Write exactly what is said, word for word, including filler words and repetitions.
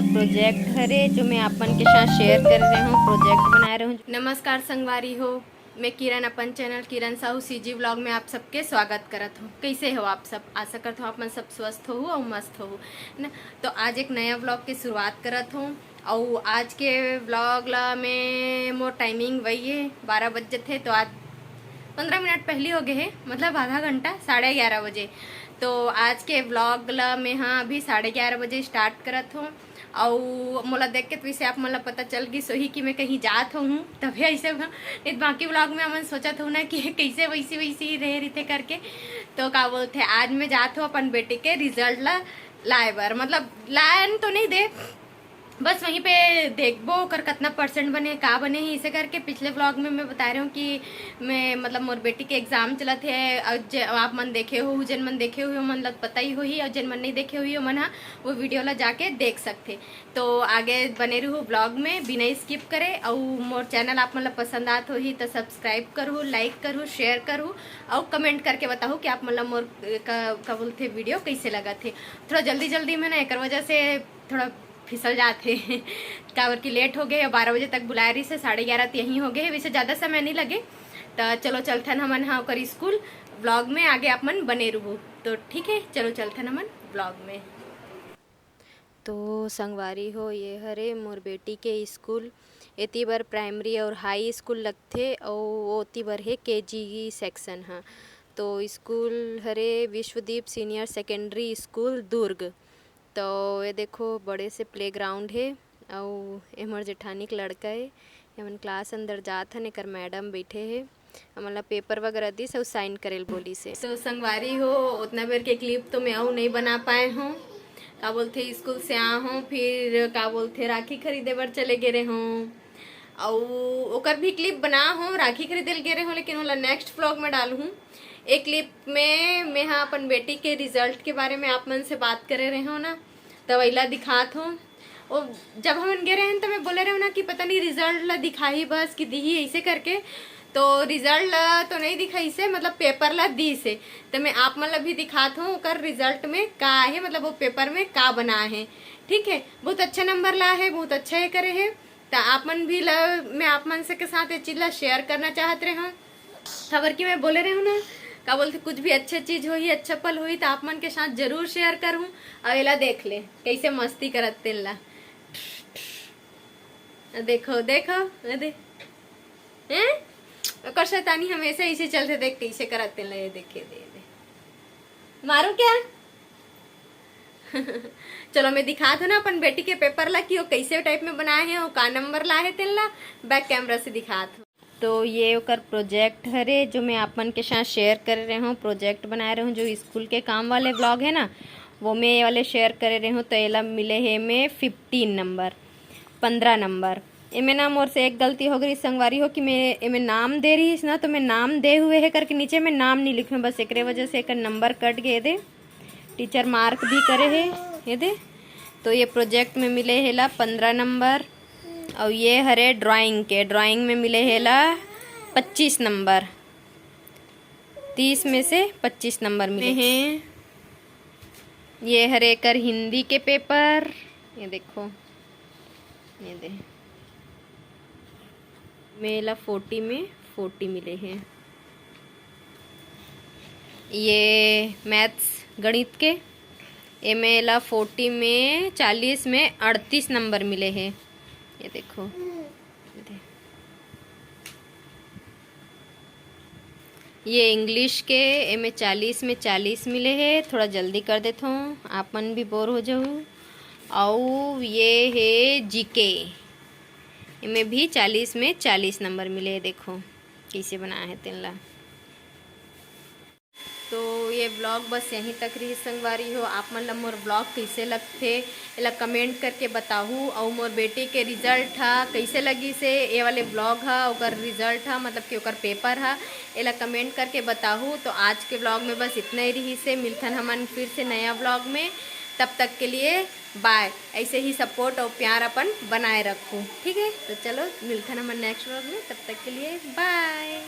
Project हरे जो मैं आप मन के साथ शेयर कर रहे हूँ, प्रोजेक्ट बनाए रहे हूँ। नमस्कार संगवारी हो, मैं किरण अपन चैनल किरण साहू सीजी व्लॉग में आप सबके स्वागत करत हूँ। कैसे हो आप सब? आशा करत हूँ आप मन सब स्वस्थ हो और मस्त हो ना। तो आज एक नया व्लॉग के शुरुआत करत हूँ। और आज के व्लॉग ला मैं, मोर टाइमिंग वही है, बारह बज जथे, तो आज पंद्रह मिनट पहली हो गए है, मतलब आधा घंटा, साढ़े ग्यारह बजे। तो आज के व्लॉग ला मैं, हाँ, अभी साढ़े ग्यारह बजे स्टार्ट करत हूँ। अउ मोला देख के तो वैसे आप मन ला पता चल गिस होही कि मैं कहीं जात हूँ, तभे ऐसे हुआ। नहीं तो बाकी व्लॉग में हमन सोचत हूँ ना कि कैसे वैसी वैसी ही रहे रहिथे करके। तो का बोलथे, आज मैं जात हूँ अपन बेटी के रिजल्ट ला लाए बर, मतलब लायन तो नहीं दे, बस वहीं पे देखबो ओकर कतना परसेंट बने, का बने ही। इसे करके पिछले व्लॉग में मैं बता रही हूँ कि मैं, मतलब मोर बेटी के एग्जाम चलत है, और जे आप मन देखे हो, जेन मन देखे हुए मन ला पता ही होही, और जेन मन नहीं देखे हुए मन हा वो वीडियो ला जाके देख सकथे। तो आगे बने रहू व्लॉग में बिना स्किप करे। और मोर चैनल आप मन ला पसंद आत होही तो सब्सक्राइब करू, लाइक करू, शेयर करू, और कमेंट करके बताहू कि आप मन ला मोर का, का बोलथे वीडियो कैसे लगत हे। थोड़ा जल्दी जल्दी में ना, एकर वजह से थोड़ा फिसल जात हे काबर कि लेट हो गए, बारह बजे तक बुलाए रहिस हे, साढ़े ग्यारह तो यहीं हो गए, वैसे ज़्यादा समय नहीं लगे। तो चलो चलथन हमन हा ओकर स्कूल, व्लॉग में आगे आप मन बने रहू। तो ठीक है, चलो चलथन हमन व्लॉग में। तो संगवारी हो, ये हरे मोर बेटी के स्कूल। एती बर प्राइमरी और हाई स्कूल लगथे, और ओती बर हे केजी सेक्शन हा। तो स्कूल हरे Vishwadeep senior secondary school Durg. तो ये देखो, बड़े से प्लेग्राउंड हे, अउ ए मोर जेठानी के लड़का हे। हमन क्लास अंदर जात हन, एकर मैडम बैठे हे, हमन ला पेपर वगैरह दिस अउ साइन करे ल बोलिस हे। तो संगवारी हो, उतना बेर के क्लिप तो मैं अउ नहीं बना पाए हूँ, का बोलथे, स्कूल से आ हूँ, फिर का बोलथे, राखी खरीदे बर चले गे रहे हूँ, अउ ओकर भी क्लिप बना हूँ, राखी खरीदे ल गे रहे हूँ, लेकिन ओला नेक्स्ट व्लॉग में डालहूँ। एक क्लिप में मैं हा अपन बेटी के रिजल्ट के बारे में आप मन से बात करे रहे हूँ ना, तो वैला दिखात हूँ। ओ, जब हमन गे रहेन त मैं बोले रहेंव ना कि पता नहीं रिजल्ट ला दिखाही बस कि दिही ऐसे करके, तो रिजल्ट ला तो नहीं दिखाइस हे, मतलब पेपर ला दिस हे। तो मैं आप मन ला भी दिखात हूँ ओकर रिजल्ट में का आहे, मतलब वो पेपर में का बना है। ठीक है, बहुत अच्छा नंबर ला है, बहुत अच्छा ये करे है। तो आप मन भी ला, मैं आप मन से के साथ ये चीज ला शेयर करना चाहत रहे हूँ। खबर की मैं बोले रहे हूँ ना, का बोलथे, कुछ भी अच्छे चीज होही, अच्छा पल होही तो आप मन के साथ जरूर शेयर करूँ। अब एला देख ले कैसे मस्ती करत तेन ला। देखो, देखो, ये दे। हैं? ओकर शैतानी हमेशा ऐसे चलते, देख कैसे करत तेन ला, ये देखे, दे, दे। मारू क्या? चलो मैं दिखात हूँ ना अपन बेटी के पेपर ला कि वो कैसे टाइप में बनाए है और का नंबर ला है तेन ला, बैक कैमरा से दिखात हूँ। तो ये ओकर प्रोजेक्ट हरे जो मैं आप मन के साथ शेयर करे रहे हूँ, प्रोजेक्ट बनाए रहे हूँ जो स्कूल के काम वाले व्लॉग है ना, वो मैं ये वाले शेयर करे रहे हूँ। तो एला मिले है में फिफ्टीन नंबर, पंद्रह नंबर। एमे ना मोर से एक गलती हो गई संगवारी हो कि मैं एमे नाम दे रही ना, तो मैं नाम दे हुए है करके नीचे में नाम नहीं लिखूँ, बस एकरे वजह से एक नंबर कट गए दे। टीचर मार्क भी करे है, ये दे। तो ये प्रोजेक्ट में मिले है ला पंद्रह नंबर, और ये हरे ड्राइंग के, ड्राइंग में मिले है ला पच्चीस नंबर, तीस में से पच्चीस नंबर मिले हैं। ये हरे कर हिंदी के पेपर, ये देखो, ये दे, में ला फोर्टी में फोर्टी मिले हैं। ये मैथ्स, गणित के, एमे ला फोर्टी में चालीस में अड़तीस नंबर मिले हैं। ये देखो, ये दे। ये इंग्लिश के, एमे चालीस में चालीस मिले हे। थोड़ा जल्दी कर देत हूँ, आप मन भी बोर हो जाहू। अउ ये हे जीके, एमे भी चालीस में चालीस नंबर मिले हे। देखो कैसे बनाए हे तेन ला। तो ये व्लॉग बस यहीं तक रही संगवारी हो। आप मन ला मोर व्लॉग कैसे लगथे, एला कमेंट करके बताहू। अउ मोर बेटी के रिजल्ट हा कैसे लगिस हे, ये वाले व्लॉग हा, ओकर रिजल्ट हा, मतलब कि ओकर पेपर हा, एला कमेंट करके बताहू। तो आज के व्लॉग में बस इतना ही रहिस हे। मिलथन हमन फिर से नया व्लॉग में, तब तक के लिए बाय। ऐसे ही सपोर्ट और प्यार अपन बनाए रखू, ठीक है? तो चलो मिलथन हमन नेक्स्ट व्लॉग में, तब तक के लिए बाय।